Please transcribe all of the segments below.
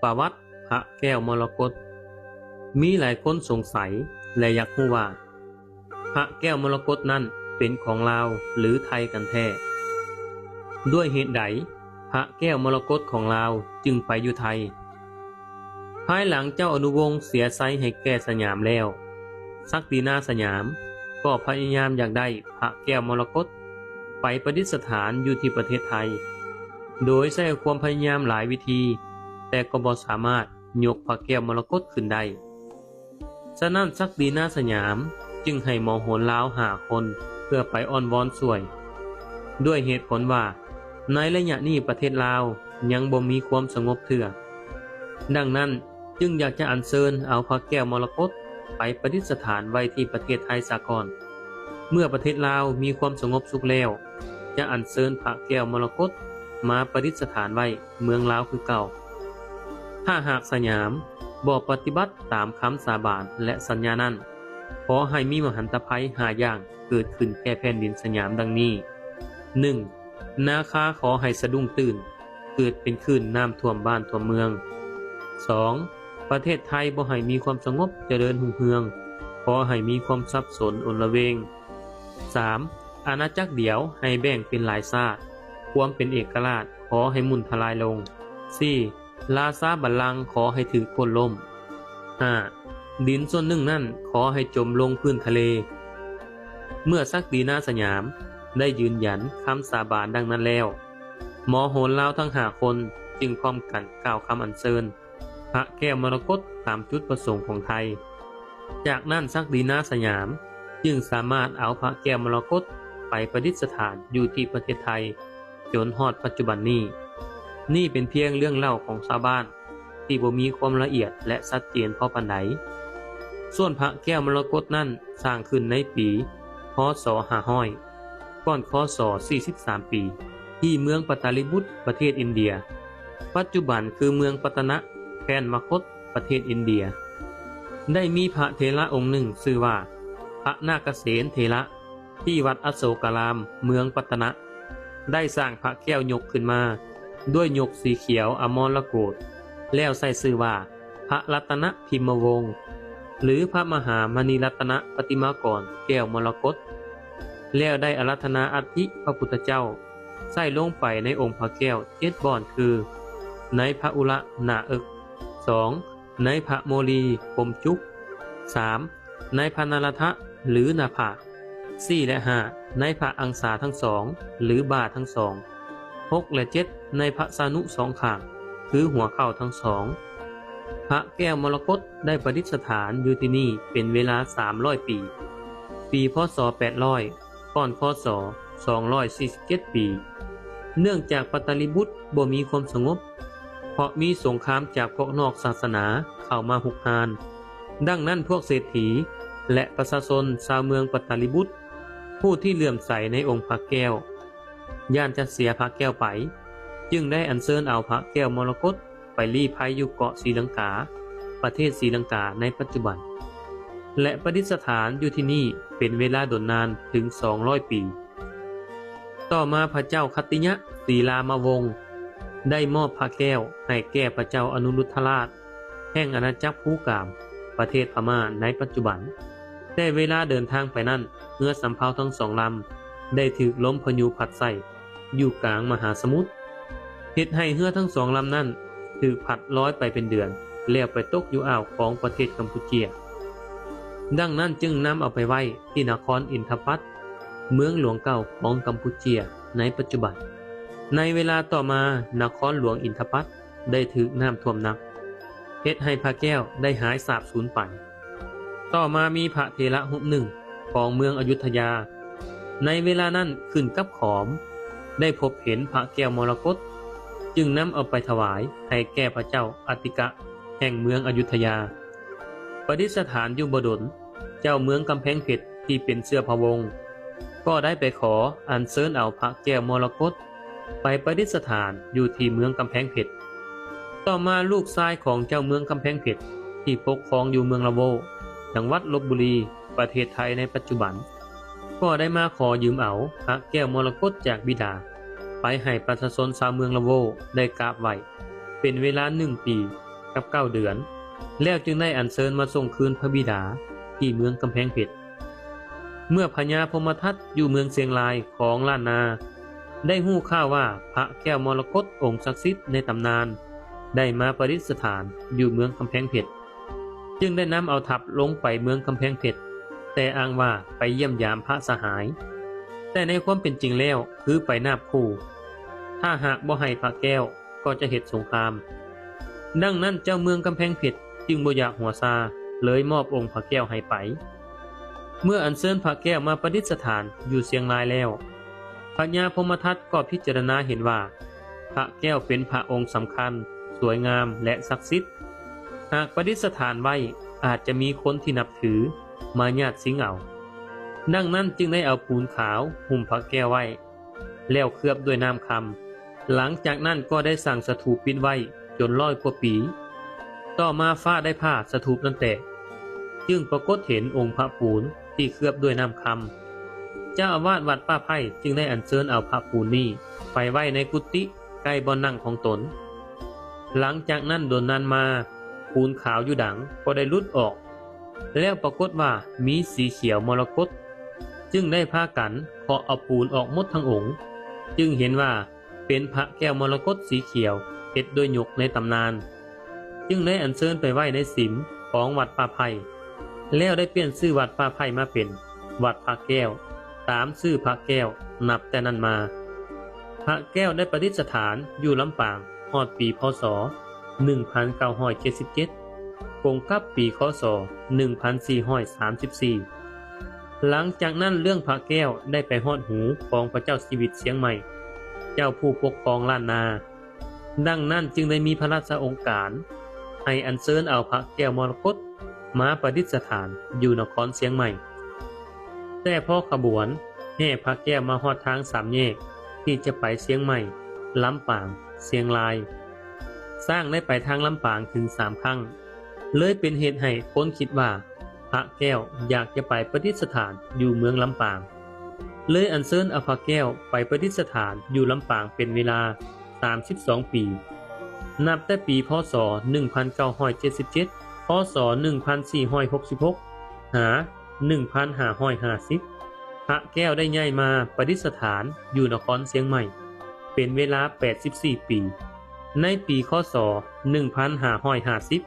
ປະຫວັດພະແກ້ວມໍລະກົດ. ມີຫຼາຍຄົນສົງໄສ ແລະ ຢາກຮູ້ວ່າ ພະແກ້ວມໍລະກົດນັ້ນເປັນຂອງລາວ ຫຼື ໄທກັນແທ້? ດ້ວຍເຫດໃດພະແກ້ວມໍລະກົດຂອງລາວຈຶ່ງໄປຢູ່ໄທ? ພາຍຫຼັງເຈົ້າອະນຸວົງເສຍໄຊໃຫ້ແກ່ສະຫຍາມແລ້ວ, ສັກດີນາສະຫຍາມກໍພະຍາຍາມຢາກໄດ້ພະແກ້ວມໍລະກົດໄປປະດິດສະຖານຢູ່ທີ່ປະເທດໄທ, ໂດຍໃຊ້ຄວາມພະຍາຍາມຫຼາຍວິທີ, ແຕ່ກໍບໍ່ສາມາດຍົກພະແກ້ວມໍລະກົດຂຶ້ນໄດ້. ສະນັ້ນ ສັກດີນາສະຫຍາມຈຶ່ງໃຫ້ໝໍໂຫນລາວຫ້າຄົນເພື່ອໄປອ້ອນວອນຊ່ວຍ, ດ້ວຍເຫດຜົນວ່າໃນໄລຍະນີ້ປະເທດລາວຍັງບໍ່ມີຄວາມສະຫງົບເທື່ອ. ດັ່ງນັ້ນຈຶ່ງຢາກຈະອັນເຊີນເອົາພະແກ້ວມໍລະກົດໄປປະດິດສະຖານໄວ້ທີ່ປະເທດໄທສາກ່ອນ. ເມື່ອປະເທດລາວມີຄວາມສະຫງົບສຸກແລ້ວ, ຈະອັນເຊີນພະແກ້ວມໍລະກົດມາປະດິດສະຖານໄວ້ເມືອງລາວຄືເກົ່າ. ຖ້າຫາກສະຫຍາມບໍ່ປະຕິບັດຕາມຄຳສາບານ ແລະ ສັນຍານັ້ນ, ຂໍໃຫ້ມີມະຫັນຕະໄພຫ້າຢ່າງເກີດຂຶ້ນແກ່ແຜ່ນດິນສະຫຍາມ ດັ່ງນີ້: ໜຶ່ງ ນາຄາຂໍໃຫ້ສະດຸ້ງຕື່ນ, ເກີດເປັນຄື້ນນ້ຳຖ້ວມບ້ານຖ້ວມເມືອງ. ສອງ ປະເທດໄທບໍ່ໃຫ້ມີຄວາມສະຫງົບຈະເລີນຮຸ່ງເຮືອງ, ຂໍໃຫ້ມີຄວາມສັບສົນອົນລະເວງ. ສາມ ອານາຈັກດຽວໃຫ້ແບ່ງເປັນຫຼາຍຊາດ, ຄວາມເປັນເອກະລາດຂໍໃຫ້ມຸ່ນທະລາຍລົງ. ສີ່ ລາຊາບັນລັງຂໍໃຫ້ຖືກໂຄ່ນລົ້ມ. ຫ້າ ດິນສ່ວນໜຶ່ງນັ້ນຂໍໃຫ້ຈົມລົງພື້ນທະເລ. ເມື່ອສັກດີນາສະຫຍາມໄດ້ຢືນຢັນຄຳສາບານດັ່ງນັ້ນແລ້ວ, ໝໍໂຫນລາວທັງຫ້າຄົນຈຶ່ງພ້ອມກັນກ່າວຄຳອັນເຊີນພະແກ້ວມໍລະກົດຕາມຈຸດປະສົງຂອງໄທ. ຈາກນັ້ນສັກດີນາສະຫຍາມຈຶ່ງສາມາດເອົາພະແກ້ວມໍລະກົດໄປປະດິດສະຖານຢູ່ທີ່ປະເທດໄທຈົນຮອດປັດຈຸບັນນີ້. ນີ້ເປັນພຽງເລື່ອງເລົ່າຂອງຊາວບ້ານ ທີ່ບໍ່ມີຄວາມລະອຽດ ແລະ ຊັດເຈນພໍປານໃດ. ສ່ວນພະແກ້ວມໍລະກົດນັ້ນສ້າງຂຶ້ນໃນປີ ພ.ສ. ຫ້າຮ້ອຍ ກ່ອນ ຄ.ສ. ສີ່ສິບສາມປີ ທີ່ເມືອງປະຕາລິບຸດ ປະເທດອິນເດຍ, ປັດຈຸບັນຄືເມືອງປັດຕະນະ ແຄວ້ນມະຄົດ ປະເທດອິນເດຍ. ໄດ້ມີພະເຖລະອົງໜຶ່ງຊື່ວ່າ ພະນາກະເສນເຖລະ ທີ່ວັດອະໂສກາລາມ ເມືອງປັດຕະນະ ໄດ້ສ້າງພະແກ້ວຍົກຂຶ້ນມາດ້ວຍຍົກສີຂຽວອະມອນລະໂກດ ແລ້ວໃຊ້ຊື່ວ່າ ພະລັດຕະນະພິມມະວົງ ຫຼື ພະມະຫາມະນີລັດຕະນະປະຕິມາກອນແກ້ວມໍລະກົດ, ແລ້ວໄດ້ອາລາທະນາອັດຖິພະພຸດທະເຈົ້າໃສ່ລົງໄປໃນອົງພະແກ້ວເຈັດບ່ອນຄື ໃນພະອຸລະໜ້າເອິກ, ສອງ ໃນພະໂມລີຄົມຈຸກ, ສາມ ໃນພະນາລະທະ ຫຼື ໜ້າຜາກ, ສີ່ ແລະ ຫ້າ ໃນພະອັງສາທັງສອງ ຫຼື ບ່າທັງສອງ, ຫົກ ແລະ ເຈັດ ໃນພະຊານຸສອງຂ້າງ ຄືຫົວເຂົ່າທັງສອງ. ພະແກ້ວມໍລະກົດໄດ້ປະດິດສະຖານຢູ່ທີ່ນີ້ເປັນເວລາສາມຮ້ອຍປີ, ປີ ພ.ສ. ແປດຮ້ອຍ ກ່ອນ ຄ.ສ. ສອງຮ້ອຍສີ່ສິບເຈັດປີ. ເນື່ອງຈາກປະຕາລິບຸດບໍ່ມີຄວາມສະຫງົບ ເພາະມີສົງຄາມຈາກພວກນອກສາສະໜາເຂົ້າມາຮຸກຮານ, ດັ່ງນັ້ນພວກເສດຖີ ແລະ ປະຊາຊົນຊາວເມືອງປະຕາລິບຸດ ຜູ້ທີ່ເຫຼື້ອມໃສໃນອົງພະແກ້ວ ຢ້ານຈະເສຍພະແກ້ວໄປ, ຈຶ່ງໄດ້ອັນເຊີນເອົາພະແກ້ວມໍລະກົດໄປລີ້ໄພຢູ່ເກາະສີລັງກາ, ປະເທດສີລັງກາໃນປັດຈຸບັນ ແລະ ປະດິດສະຖານຢູ່ທີ່ນີ້ເປັນເວລາດົນນານເຖິງສອງຮ້ອຍປີ. ຕໍ່ມາພະເຈົ້າຄັດຕິຍະສີລາມະວົງໄດ້ມອບພະແກ້ວໃຫ້ແກ່ພະເຈົ້າອະນຸລຸດທະລາດ ແຫ່ງອານາຈັກພູກາມ ປະເທດພະມ້າໃນປັດຈຸບັນ. ແຕ່ເວລາເດີນທາງໄປນັ້ນ, ເຮືອສຳເພົາທັງສອງລຳໄດ້ຖືກລົມພະຍຸພັດໃສ່ຢູ່ກາງມະຫາສະໝຸດ, ເຮັດໃຫ້ເຮືອທັງສອງລຳນັ້ນຖືກພັດລອຍໄປເປັນເດືອນ ແລ້ວໄປຕົກຢູ່ອ່າວຂອງປະເທດກຳປູເຈຍ. ດັ່ງນັ້ນຈຶ່ງນຳເອົາໄປໄວ້ທີ່ນະຄອນອິນທະປັດ, ເມືອງຫຼວງເກົ່າຂອງກຳປູເຈຍໃນປັດຈຸບັນ. ໃນເວລາຕໍ່ມາ, ນະຄອນຫຼວງອິນທະປັດ ໄດ້ຖືກນ້ຳຖ້ວມໜັກ, ເຮັດໃຫ້ພະແກ້ວໄດ້ຫາຍສາບສູນໄປ. ຕໍ່ມາມີພະເຖລະຮູບໜຶ່ງຂອງເມືອງອະຍຸດທະຍາ ໃນເວລານັ້ນຂຶ້ນກັບຂອມ ໄດ້ພົບເຫັນພະແກ້ວມໍລະກົດ, ຈຶ່ງນຳເອົາໄປຖວາຍໃຫ້ແກ່ພະເຈົ້າອະຕິກະແຫ່ງເມືອງອະຍຸດທະຍາ. ປະດິດສະຖານຢູ່ບໍ່ດົນ, ເຈົ້າເມືອງກຳແພງເພັດທີ່ເປັນເຊື້ອພະວົງ ກໍໄດ້ໄປຂໍອັນເຊີນເອົາພະແກ້ວມໍລະກົດ ໄປປະດິດສະຖານຢູ່ທີ່ເມືອງກຳແພງເພັດ. ຕໍ່ມາລູກຊາຍຂອງເຈົ້າເມືອງກຳແພງເພັດ ທີ່ປົກຄອງຢູ່ເມືອງລະໂວ, ຈັງຫວັດລົບບຸລີ, ປະເທດໄທໃນປັດຈຸບັນ, ກໍໄດ້ມາຂໍຢືມເອົາພະແກ້ວມໍລະກົດຈາກບິດາ ໄປໃຫ້ປະຊາຊົນຊາວເມືອງລະໂວໄດ້ກາບໄຫວ້ ເປັນເວລາໜຶ່ງປີ ກັບເກົ້າເດືອນ ແລ້ວຈຶ່ງໄດ້ອັນເຊີນມາສົ່ງຄືນພະບິດາທີ່ເມືອງກຳແພງເພັດ. ເມື່ອພະຍາພົມມະທັດຢູ່ເມືອງຊຽງລາຍຂອງລ້ານນາ ໄດ້ຮູ້ຂ່າວວ່າພະແກ້ວມໍລະກົດອົງສັກສິດໃນຕຳນານໄດ້ມາປະດິດສະຖານຢູ່ເມືອງກຳແພງເພັດ ຈຶ່ງໄດ້ນຳເອົາທັບລົງໄປເມືອງກຳແພງເພັດ ແຕ່ອ້າງວ່າໄປຢ້ຽມຢາມພະສະຫາຍ, ແຕ່ໃນຄວາມເປັນຈິງແລ້ວຄືໄປນາບຂູ່, ຖ້າຫາກບໍ່ໃຫ້ພະແກ້ວກໍຈະເຮັດສົງຄາມ. ດັ່ງນັ້ນເຈົ້າເມືອງກຳແພງເພັດຈຶ່ງບໍ່ຢາກຫົວຊາ ເລີຍມອບອົງພະແກ້ວໃຫ້ໄປ. ເມື່ອອັນເຊີນພະແກ້ວມາປະດິດສະຖານຢູ່ຊຽງລາຍແລ້ວ, ພະຍາພົມມະທັດກໍພິຈາລະນາເຫັນວ່າ ພະແກ້ວເປັນພະອົງສຳຄັນ, ສວຍງາມ ແລະ ສັກສິດ. ຫາກປະດິດສະຖານໄວ້ ອາດຈະມີຄົນທີ່ນັບຖືມາຍາດຊິງເອົາ. ດັ່ງນັ້ນຈຶ່ງໄດ້ເອົາປູນຂາວຫຸ້ມພະແກ້ວໄວ້ ແລ້ວເຄືອບດ້ວຍນ້ຳຄຳ. ຫຼັງຈາກນັ້ນກໍໄດ້ສ້າງສະຖູບປິດໄວ້ຈົນຮ້ອຍກວ່າປີ. ຕໍ່ມາຟ້າໄດ້ຜ່າສະຖູບນັ້ນແຕກ, ຈຶ່ງປາກົດເຫັນອົງພະປູນທີ່ເຄືອບດ້ວຍນ້ຳຄຳ. ເຈົ້າອາວາດວັດປ່າໄຜ່ຈຶ່ງໄດ້ອັນເຊີນເອົາພະປູນນີ້ໄປໄວ້ໃນກຸຕິໃກ້ບ່ອນນັ່ງຂອງຕົນ. ຫຼັງຈາກນັ້ນດົນນານມາ, ປູນຂາວຢູ່ດັງກໍໄດ້ຫຼຸດອອກ, ແລ້ວປາກົດວ່າມີສີຂຽວມໍລະກົດ, ຈຶ່ງໄດ້ພາກັນເຄາະເອົາປູນອອກໝົດທັງອົງ, ຈຶ່ງເຫັນວ່າ ເປັນພະແກ້ວມໍລະກົດສີຂຽວເຮັດດ້ວຍຫຍົກໃນຕຳນານ, ຈຶ່ງໄດ້ອັນເຊີນໄປໄວ້ໃນສິມຂອງວັດປ່າໄຜ່ ແລ້ວໄດ້ປ່ຽນຊື່ວັດປ່າໄຜ່ມາເປັນວັດພະແກ້ວ ຕາມຊື່ພະແກ້ວ. ນັບແຕ່ນັ້ນມາ ພະແກ້ວໄດ້ປະດິດສະຖານຢູ່ລຳປາງຮອດປີ ພ.ສ. ໜຶ່ງພັນເກົ້າຮ້ອຍເຈັດສິບເຈັດ ກົງກັບປີ ຄ.ສ. ໜຶ່ງພັນສີ່ຮ້ອຍສາມສິບສີ່. ຫຼັງຈາກນັ້ນເລື່ອງພະແກ້ວໄດ້ໄປຮອດຫູຂອງພະເຈົ້າຊີວິດຊຽງໃໝ່ ເຈົ້າຜູ້ປົກຄອງລ້ານນາ. ດັ່ງນັ້ນຈຶ່ງໄດ້ມີພະລາຊະອົງການໃຫ້ອັນເຊີນເອົາພະແກ້ວມໍລະກົດມາປະດິດສະຖານຢູ່ນະຄອນຊຽງໃໝ່. ແຕ່ພໍຂະບວນແຫ່ພະແກ້ວມາຮອດທາງສາມແຍກທີ່ຈະໄປຊຽງໃໝ່, ລຳປາງ, ຊຽງລາຍ, ຊ້າງໄດ້ໄປທາງລຳປາງເຖິງສາມຄັ້ງ, ເລີຍເປັນເຫດໃຫ້ຄົນຄິດວ່າ ພະແກ້ວຢາກຈະໄປປະດິດສະຖານຢູ່ເມືອງລຳປາງ, ເລີຍອັນເຊີນເອົາພະແກ້ວໄປປະດິດສະຖານຢູ່ລຳປາງເປັນເວລາສາມສິບສອງປີ, ນັບແຕ່ປີ ພ.ສ. ໜຶ່ງພັນເກົ້າຮ້ອຍເຈັດສິບເຈັດ ພ.ສ. ໜຶ່ງພັນສີ່ຮ້ອຍຫົກສິບຫົກ ຫາ ໜຶ່ງພັນຫ້າຮ້ອຍຫ້າສິບ ພະແກ້ວໄດ້ຍ້າຍມາປະດິດສະຖານຢູ່ນະຄອນຊຽງໃໝ່ເປັນເວລາແປດສິບສີ່ປີ. ໃນປີ ຄ.ສ. ໜຶ່ງພັນຫ້າຮ້ອຍຫ້າສິບ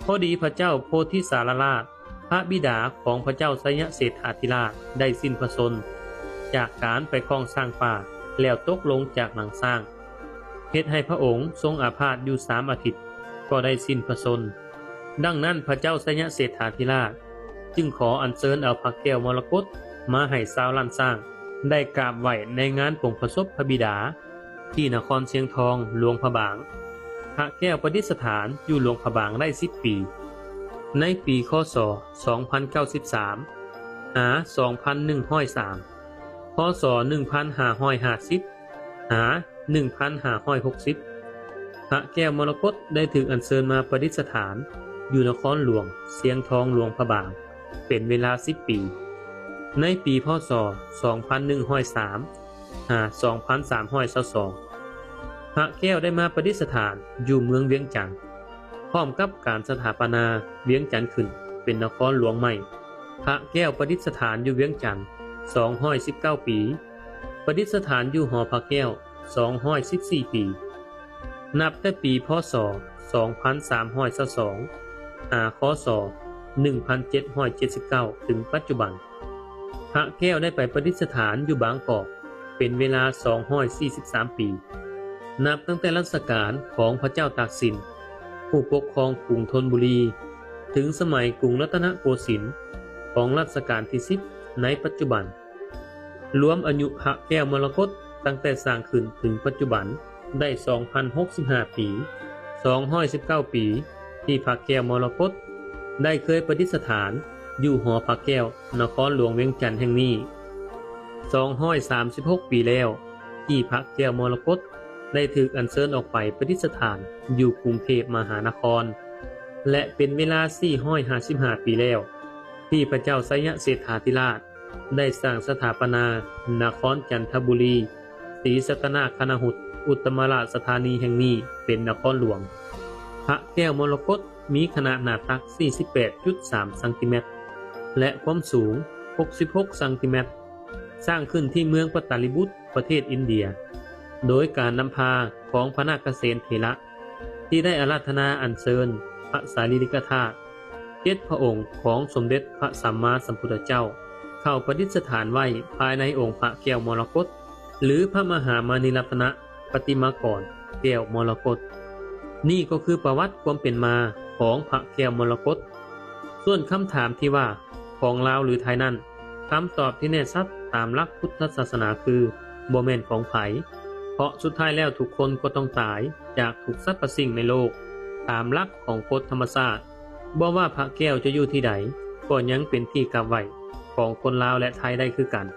ພໍດີພະເຈົ້າໂພທິສາລະລາດ ພະບິດາຂອງພະເຈົ້າໄຊຍະເສດຖາທິລາດໄດ້ສິ້ນພະຊົນຈາກການໄປຄ້ອງຊ້າງປ່າ ແລ້ວຕົກລົງຈາກຫຼັງຊ້າງ ເຮັດໃຫ້ພະອົງຊົງອາພາດຢູ່ສາມອາທິດກໍໄດ້ສິ້ນພະຊົນ. ດັ່ງນັ້ນພະເຈົ້າໄຊຍະເສດຖາທິລາດຈຶ່ງຂໍອັນເຊີນເອົາພະແກ້ວມໍລະກົດມາໃຫ້ຊາວລ້ານຊ້າງໄດ້ກາບໄຫວ້ໃນງານປົງພະສົບພະບິດາ ທີ່ນະຄອນຊຽງທອງ ຫຼວງພະບາງ. ພະແກ້ວປະດິດສະຖານຢູ່ຫຼວງພະບາງໄດ້ສິບປີ, ໃນປີ ຄ.ສ. ສອງພັນເກົ້າສິບສາມ ຫາ ສອງພັນໜຶ່ງຮ້ອຍສາມ, ພ.ສ. ໜຶ່ງພັນຫ້າຮ້ອຍຫ້າສິບ ຫາ ໜຶ່ງພັນຫ້າຮ້ອຍຫົກສິບ ພະແກ້ວມໍລະກົດໄດ້ຖືກອັນເຊີນມາປະດິດສະຖານຢູ່ນະຄອນຫຼວງຊຽງທອງ ຫຼວງພະບາງ ເປັນເວລາສິບປີ. ໃນປີ ພ.ສ. ສອງພັນໜຶ່ງຮ້ອຍສາມ ຫາ ສອງພັນສາມຮ້ອຍຊາວສອງ ພະແກ້ວໄດ້ມາປະດິດສະຖານຢູ່ເມືອງວຽງຈັນ ພ້ອມກັບການສະຖາປະນາວຽງຈັນຂຶ້ນເປັນນະຄອນຫຼວງໃໝ່. ພະແກ້ວປະດິດສະຖານຢູ່ວຽງຈັນສອງຮ້ອຍສິບເກົ້າປີ, ປະດິດສະຖານຢູ່ຫໍພະແກ້ວສອງຮ້ອຍສິບສີ່ປີ. ນັບແຕ່ປີ ພ.ສ. ສອງພັນສາມຮ້ອຍຊາວສອງ ຫາ ຄ.ສ. ໜຶ່ງພັນເຈັດຮ້ອຍເຈັດສິບເກົ້າ ເຖິງປັດຈຸບັນ, ພະແກ້ວໄດ້ໄປປະດິດສະຖານຢູ່ບາງກອກເປັນເວລາສອງຮ້ອຍສີ່ສິບສາມປີ, ນັບຕັ້ງແຕ່ລັດສະການຂອງພະເຈົ້າຕາກສິນ ຜູ້ປົກຄອງກຸງທົນບູລີ ເຖິງສະໄໝກຸງລັດຕະນະໂກສິນ ຂອງລັດສະການທີສິບ ໃນປັດຈຸບັນ. ລວມອາຍຸພະແກ້ວມໍລະກົດຕັ້ງແຕ່ສ້າງຂຶ້ນເຖິງປັດຈຸບັນໄດ້ສອງພັນຫົກສິບຫ້າປີ, ສອງຮ້ອຍສິບເກົ້າປີ ທີ່ພະແກ້ວມໍລະກົດໄດ້ເຄີຍປະດິດສະຖານຢູ່ຫໍພະແກ້ວນະຄອນຫຼວງວຽງຈັນແຫ່ງນີ້, ສອງຮ້ອຍສາມສິບຫົກປີແລ້ວ ທີ່ພະແກ້ວມໍລະກົດໄດ້ຖືກອັນເຊີນອອກໄປປະດິດສະຖານຢູ່ກຸງເທບມະຫານະຄອນ ແລະ ເປັນເວລາສີ່ຮ້ອຍຫ້າສິບຫ້າປີແລ້ວ ທີ່ພະເຈົ້າໄຊຍະເສດຖາທິລາດ ໄດ້ສ້າງສະຖາປະນານະຄອນຈັນທະບູລີ ສີສັດຕະນາຄະນະຫຸດ ອຸດຕະມະລາຊະທານີແຫ່ງນີ້ເປັນນະຄອນຫຼວງ. ພະແກ້ວມໍລະກົດມີຂະໜາດໜ້າຕັກ ສີ່ສິບແປດຈຸດສາມ ຊັງຕີແມັດ ແລະ ຄວາມສູງ ຫົກສິບຫົກ ຊັງຕີແມັດ, ສ້າງຂຶ້ນທີ່ເມືອງປະຕາລິບຸດ ປະເທດອິນເດຍ ໂດຍການນຳພາຂອງພະນາກະເສນເຖລະ ທີ່ໄດ້ອາລາທະນາອັນເຊີນພະສາລີລິກະທາດເຈັດພະອົງຂອງສົມເດັດພະສຳມາສຳພຸດທະເຈົ້າ ເຂົ້າປະດິດສະຖານໄວ້ພາຍໃນອົງພະແກ້ວມໍລະກົດ ຫຼື ພະມະຫາມະນີລັດຕະນະປະຕິມາກອນແກ້ວມໍລະກົດ. ນີ້ກໍຄືປະຫວັດຄວາມເປັນມາຂອງພະແກ້ວມໍລະກົດ. ສ່ວນຄຳຖາມທີ່ວ່າ ຂອງລາວ ຫຼື ໄທນັ້ນ, ຄຳຕອບທີ່ແນ່ຊັດຕາມຫຼັກພຸດທະສາສະໜາຄື ບໍ່ແມ່ນຂອງໃຜ, ເພາະສຸດທ້າຍແລ້ວທຸກຄົນກໍຕ້ອງຕາຍຈາກທຸກສັບພະສິ່ງໃນໂລກ. ຕາມຫຼັກຂອງກົດທຳມະຊາດ, ບໍ່ວ່າພະແກ້ວຈະຢູ່ທີ່ໃດ, ກໍຍັງເປັນທີ່ກັບໄວ້ຂອງຄົນລາວ ແລະ ໄທໄດ້ຄືກັນ.